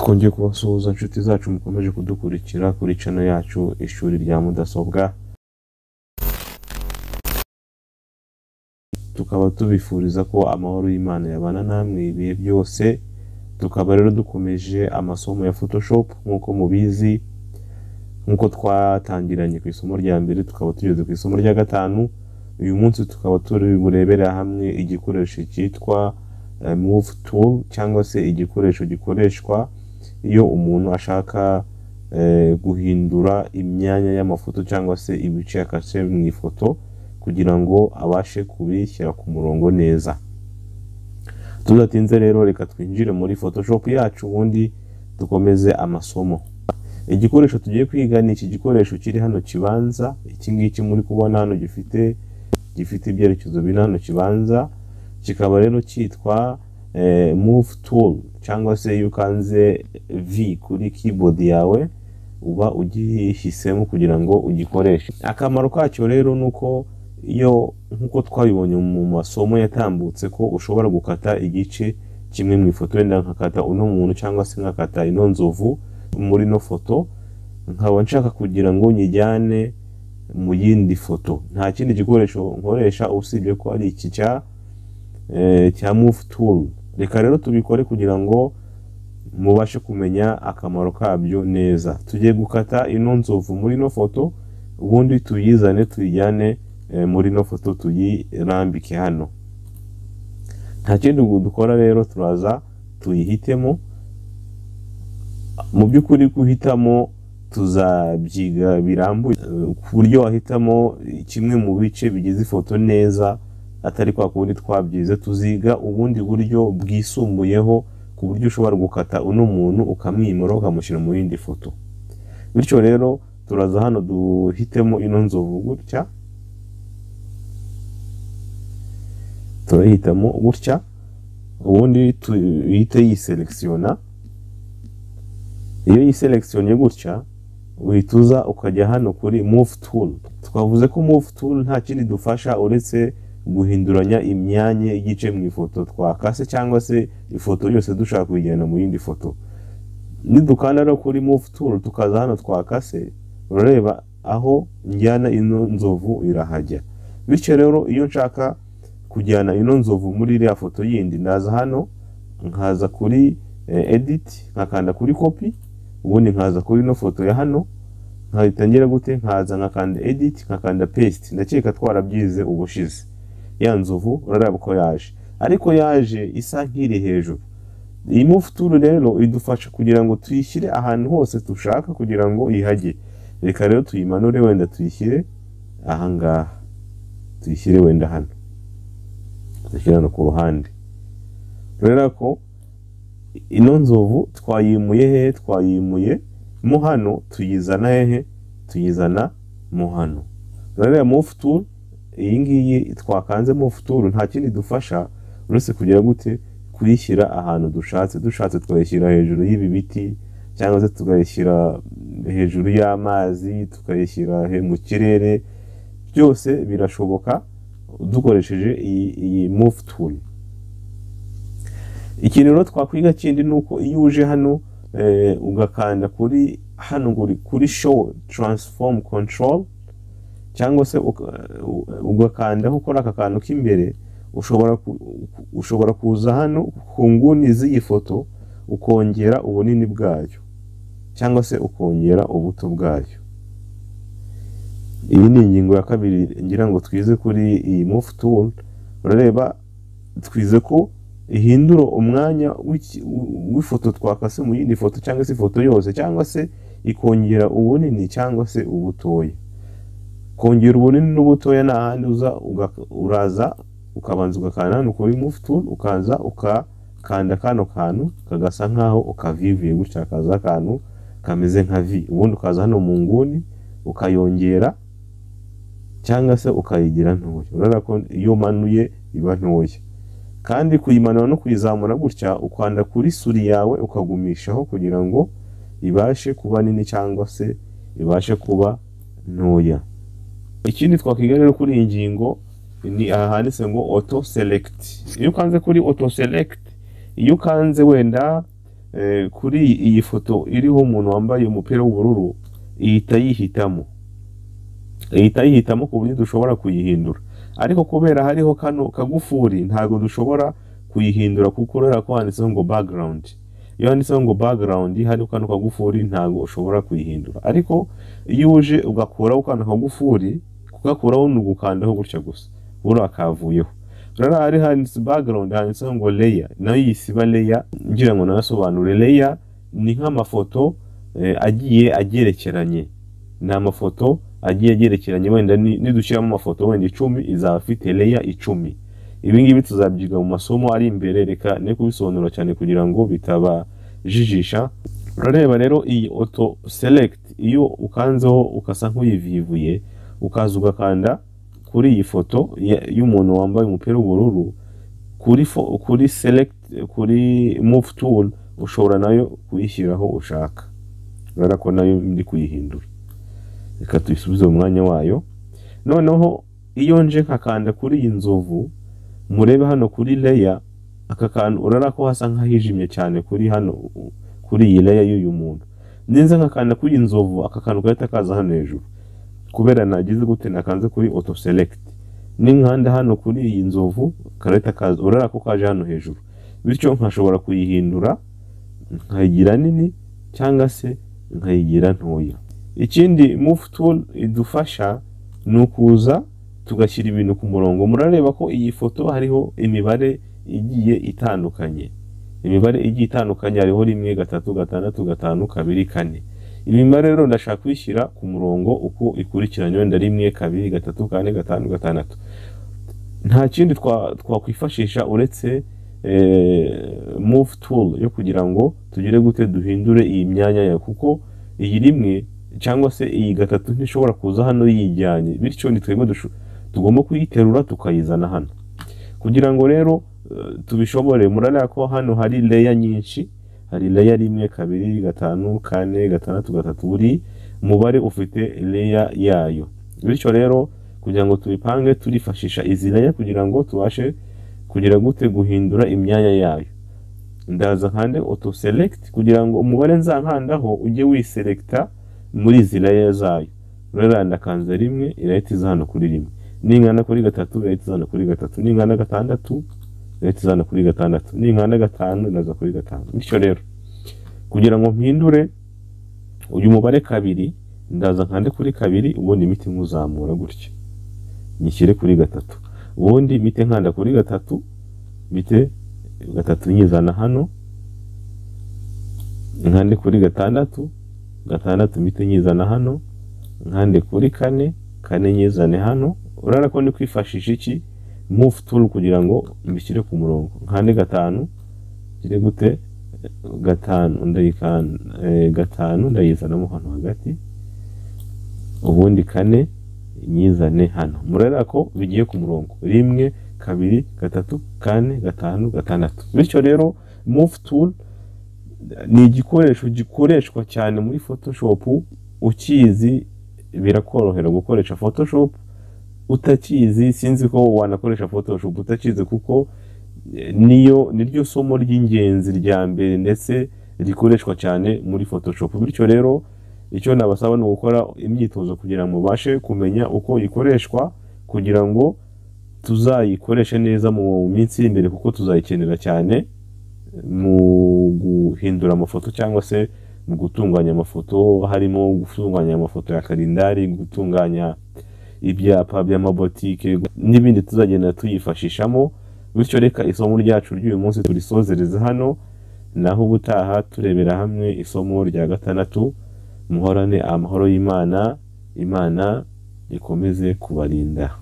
Twongeye kubasuhuza inshuti zacu mukomeje kudukurikira kuri channel yacu Ishuri rya Mudasobwa. Tukaba tubifuriza ko amahoro y'Imana yabana namwe ibihe byose. Tukaba rero dukomeje amasomo ya Photoshop nk'uko mubizi, nk'uko twatangiranye ku isomo rya mbere tukaba tugeze ku isomo rya gatanu. Uyu munsi tukaba turi burebera hamwe igikoresho cyitwa Move Tool, cyangwa se igikoresho gikoreshwa iyo umuntu ashaka guhindura imyanya y'amafoto cyangwa se ibice yakase mu ifoto kugira ngo abashe kubishyira ku murongo neza. Tudatinze rero reka twinjire muri Photoshop yacu ubundi dukomeze amasomo. Igikoresho tugiye kwiga ni iki gikoresho kiri hano kibanza, iki ngiki muri kubona hano gifite ibyerekezo bine hano kibanza, kikaba rero cyitwa Move Tool, cyangwa se iyo ukanze V kuri keyboard yawe uba ugihisemo kugira ngo ugikoreshe. Akamaro kacyo rero nuko iyo nkuko twabibonye mu masomo yatambutse ko ushobora gukata igice kimwe mu ifoto, wenda nkakata uno muntu cyangwa se nkakata ino nzovu muri no foto, nkaba nshaka kugira ngo nyijyane mu yindi foto, nta kindi gikoresho nkoresha usibye ko ari iki cya Move Tool. Reka rero tubikore kugira ngo mubashe kumenya akamaro kabyo neza. Tugiye gukata ino nzovu muri no foto, ubundi tuyizane tuyijyane muri no foto tuyirambike hano. Nta kindi dukora rero, turaza tuyihitemo. Mu by'ukuri guhitamo tuzabyiga birambuye ku buryo wahitamo kimwe mu bice bigize ifoto neza, atari kwa kundi twabyize. Tuziga ubundi buryo bwisumbuyeho ku buryo ushobora gukata uno muntu ukamwimura ukamushyira mu yindi foto. Bityo rero turaza hano duhitemo ino nzovu gutya, turahitamo gutya, ubundi tuhite yiselekisiyona. Iyo yiselekisiyonye gutya uhita uza ukajya hano kuri Move Tool. Twavuze ko Move Tool nta kindi dufasha uretse guhinduranya imyanya y'igice mu ifoto twakase, cyangwa se ifoto yose dushaka kuyijyana mu yindi foto. Nidukanda rero kuri Move Tool tukaza hano twakase, urareba aho njyana ino nzovu irahajya. Bityo rero iyo nshaka kujyana ino nzovu muri iriya foto yindi, ndaza hano nkaza kuri Edit, nkakanda kuri Copy, ubundi nkaza kuri ino foto ya hano nkahita ngira gute, nkaza nkakanda Edit, nkakanda Paste. Ndakeka twarabyize ubushize. Ya nzovu urareba ko yaje, ariko yaje isa nk'iri hejuru. Iyi Move Tool rero idufasha kugira ngo tuyishyire ahantu hose dushaka kugira ngo ihajye. Reka rero tuyimanure, wenda tuyishyire aha ngaha, tuyishyire wenda hano, tuyishyire hano ku ruhande. Urabona ko ino nzovu twayimuye hehe? Twayimuye mo hano, tuyizana hehe? Tuyizana mo hano. Urareba Move Tool iyi ngiyi twakanze Move Tool nta kindi dufasha uretse kugira gute, kuyishyira ahantu dushatse. Dushatse twayishyira hejuru y'ibi biti, cyangwa se tukayishyira hejuru y'amazi, tukayishyira mu kirere, byose birashoboka dukoresheje iyi Move Tool. Ikintu rero twakwiga kindi ni uko iyo uje hano ugakanda kuri hano kuri Show Transform Control, cyangwa se ugakandaho kuri aka kantu k'imbere, ushobora kuza hano ku nguni z'iyi foto ukongera ubunini bwayo cyangwa se ukongera ubuto bwayo. Iyi ni ingingo ya kabiri ngira ngo twize kuri iyi Move Tool. Urareba twize ko ihindura umwanya w'ifoto twakase mu yindi foto, cyangwa se ifoto yose, cyangwa se ikongera ubunini cyangwa se ubutoya. Kongera ubunini n'ubutoya nta handi uza, uraza ukabanza ugakanda hano kuri Move Tool, ukaza ukakanda kano kantu kagasa nkaho ukavivuye gutya, kaza akantu kameze nka V, ubundi ukaza hano mu nguni ukayongera cyangwa se ukayigira ntoya. Urabona ko iyo manuye iba ntoya, kandi kuyimanura no kuyizamura gutya ukanda kuri suri yawe ukagumishaho kugira ngo ibashe kuba nini cyangwa se ibashe kuba ntoya. Ikindi twakwiga rero kuri iyi ngingo ni aha handitse ngo Auto Select. Iyo ukanze kuri Auto Select, iyo ukanze wenda kuri iyi foto iriho umuntu wambaye umupira w'ubururu ihita yihitamo, ihita yihitamo ku buryo dushobora kuyihindura. Ariko kubera hariho kano kagufuri ntabwo dushobora kuyihindura, kuko urabona ko handitseho ngo background. Iyo handitseho ngo background hariho kano kagufuri ntabwo ushobora kuyihindura. Ariko iyo uje ugakuraho kano kagufuri, kugakuraho ni ugukandaho gutya gusa, buriya kavuyeho. Rero hari handitse background, handitseho ngo layer, nayo yisiba layer. Ngira ngo nasobanure, layer ni nk'amafoto agiye agerekeranye, ni amafoto agiye agerekeranye. Wenda nidushyiramo amafoto wenda 10 izaba afite layer 10. Ibi ngibi tuzabyiga mu masomo ari imbere, reka ne kubisobanura cyane kugira ngo bitabajijisha. Urareba rero iyi auto select, iyo ukanzeho ukasa nk'uyivivuye, ukaza ugakanda kuri iyi foto y'umuntu wambaye umupira w'ubururu, kuri select, kuri move tool ushobora nayo kuyishyiraho ushaka. Urabona ko nayo ndi kuyihindura, reka tuyisubize mu mwanya wayo. Noneho iyo nje nkakanda kuri iyi nzovu, murebe hano kuri layer, aka kantu urabona ko hasa nk'ahijimye cyane kuri hano kuri iyi layer y'uyu muntu. Ninza nkakanda kuri iyi nzovu, aka kantu gahita kaza hano hejuru, kubera nagize gute, nakanze kuri auto select. Ninkanda hano kuri iyi nzovu karahita kaza, urabona ko kaje hano hejuru. Bityo nkashobora kuyihindura nkayigira nini cyangwa se nkayigira ntoya. Ikindi move tool idufasha ni ukuza tugashyira ibintu ku murongo. Murareba ko iyi foto hariho imibare igiye itandukanye, imibare igiye itandukanye, hariho 1, 3, 6, 5, 2, 4. Imibare rero ndashaka kuyishyira ku murongo uko ikurikiranye, wenda 1, 2, 3, 4, 5, 6. Nta kindi twakwifashisha uretse move tool yo kugira ngo tugire gute, duhindure iyi myanya yayo, kuko iyi 1 cyangwa se iyi 3 ntishobora kuza hano yijyanye. Bityo ni twebwe tugomba kuyiterura tukayizana hano. Kugira ngo rero tubishobore, murareba ko hano hari layer nyinshi, hari layer 1, 2, 5, 4, 6, 3, buri mubare ufite layer yayo. Bityo rero kugira ngo tubipange turifashisha izi layer kugira ngo tubashe kugira gute, guhindura imyanya yayo. Ndaza nkande auto select kugira ngo umubare nzankandaho ujye wiselecta muri izi layer zayo. Rero ndakanze 1 irahita iza hano kuri 1, ninkanda kuri 3 irahita iza hano kuri 3, ninkanda 6 irahita iza hano kuri 6, ninkanda 5 iraza kuri 5. Bityo rero kugira ngo mpindure uyu mubare 2, ndaza nkande kuri 2, ubundi imiti nkuzamura gutya nyishyire kuri 3, ubundi mite nkanda kuri 3, mite 3 nyizana hano, nkande kuri 6, 6 mite nyizana hano, nkande kuri 4, 4 nyizane hano. Urabona ko ndi kwifashisha iki move tool kugira ngo mbishyire ku murongo. Nkande 5, ngire gute, 5 ndayikanda, 5 ndayizanamo hano hagati, ubundi 4 nyizane hano. Murabona ko bigiye ku murongo 1, 2, 3, 4, 5, 6. Bityo rero move tool ni igikoresho gikoreshwa cyane muri Photoshop. Ukizi birakorohera gukoresha Photoshop, utakizi sinzi ko wanakoresha Photoshop utakizi, kuko niyo niryo somo ry'ingenzi rya mbere ndetse rikoreshwa cyane muri Photoshop. Bityo rero icyo nabasaba ni gukora imyitozo kugira ngo mubashe kumenya uko ikoreshwa, kugira ngo tuzayikoreshe neza mu minsi imbere, kuko tuzayikenera cyane mu guhindura amafoto cyangwa se mu gutunganya amafoto, harimo gutunganya amafoto ya kalendari, gutunganya ibyapa by'amabotike n'ibindi tuzagenda tuyifashishamo. Bityo reka isomo ryacu ry'uyu munsi turisozereze hano, naho ubutaha turebera hamwe isomo rya 6. Muhorane amahoro y'Imana, Imana ikomeze kubarinda.